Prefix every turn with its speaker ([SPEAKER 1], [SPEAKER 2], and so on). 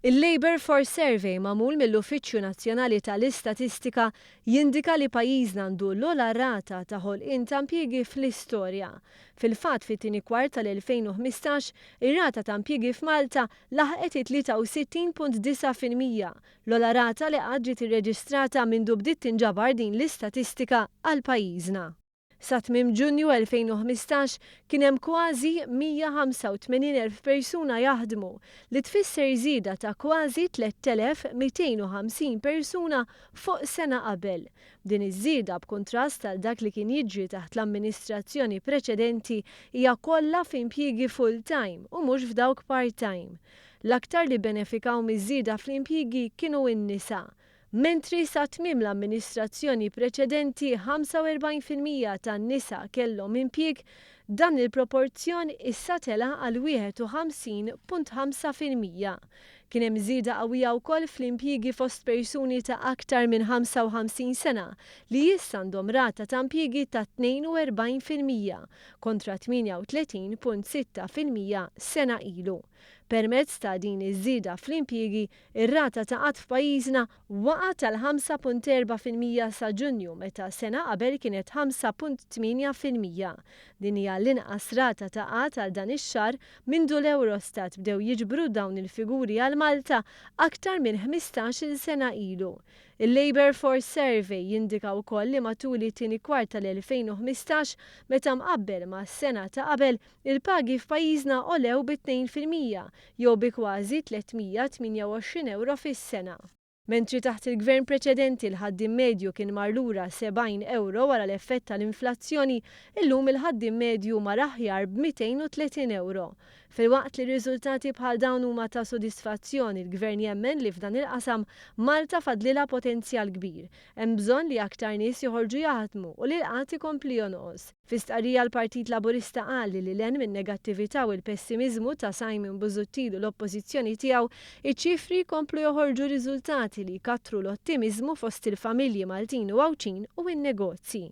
[SPEAKER 1] Il-Labour Force Survey magħmul mill-Uffiċċju Nazzjonali tal-Istatistika jindika li pajjiżna għandu l-ogħla rata ta' ħolqien ta' impjiegi fl-istorja. Fil-fatt, fit-tieni kwart tal-2015, ir-rata ta' impjiegi f'Malta laħqet it-63.9%, l-ogħla rata li qatt ġiet irreġistrata mindu bdiet tinġabar din l-istatistika għal pajjiżna. Sa tmiem Ġunju 2015 kien hemm kważi 185,000 persuna jaħdmu, li tfisser żieda ta' kważi 3,250 persuna fuq sena qabel. Din iż-żieda, b'kuntrast għal dak li kien jiġri taħt l-amministrazzjoni preċedenti, hija kollha f'impjiegi full-time u mhux f'dawk part-time. L-aktar li bbenefikaw miż-żieda fl-impjiegi kienu n-nisa. Mentri sa tmiem l-amministrazzjoni preċedenti 45% tan-nisa kellhom impjieg, dan il-proporzjon issa tela' għal 51.5%. Kien hemm żieda qawwija wkoll fl-impjiegi fost persuni ta' aktar minn 55 sena li issa għandhom rata ta' impjiegi ta' 42% kontra 38.6% sena ilu. Permezz ta' din iż-żieda fl-impjiegi, ir-rata ta' qgħad f'pajjiżna waqgħet għal 5.4% sa Ġunju meta sena qabel kienet 5.8%. Din hija l-inqas rata ta' qgħad għal dan ix-xahar mindu l-Eurostat bdew jiġbru dawn il-figuri għal Malta aktar minn 15-il sena ilu. Il-Labour Force Survey jindika wkoll li matul it-tieni kwart tal-2015, meta mqabbel mas-sena ta' qabel, il-pagi f'pajjiżna għolew bi 2% jew bi kważi 328 ewro fis-sena. Mentri taħt il-gvern preċedenti l-ħaddiem medju kien mar lura 70 ewro wara l-effett tal-inflazzjoni, illum il-ħaddiem medju mar aħjar b'230 ewro. Filwaqt li riżultati bħal dawn huma ta' sodisfazzjon, il-Gvern jemmen li f'dan il-qasam Malta fadlilha potenzjal kbir. Hemm bżonn li aktar nies joħorġu jaħdmu u li l-qgħad ikompli jonqos. Fi stqarrija l-Partit Laburista qal li lil hinn min-negattività u l-pessimiżmu ta' Simon Busuttil u l-Oppożizzjoni tiegħu, iċ-ċifri jkomplu joħorġu riżultati li jkattru l-ottimiżmu fost il-familji Maltin u Għawdxin u n-negozji.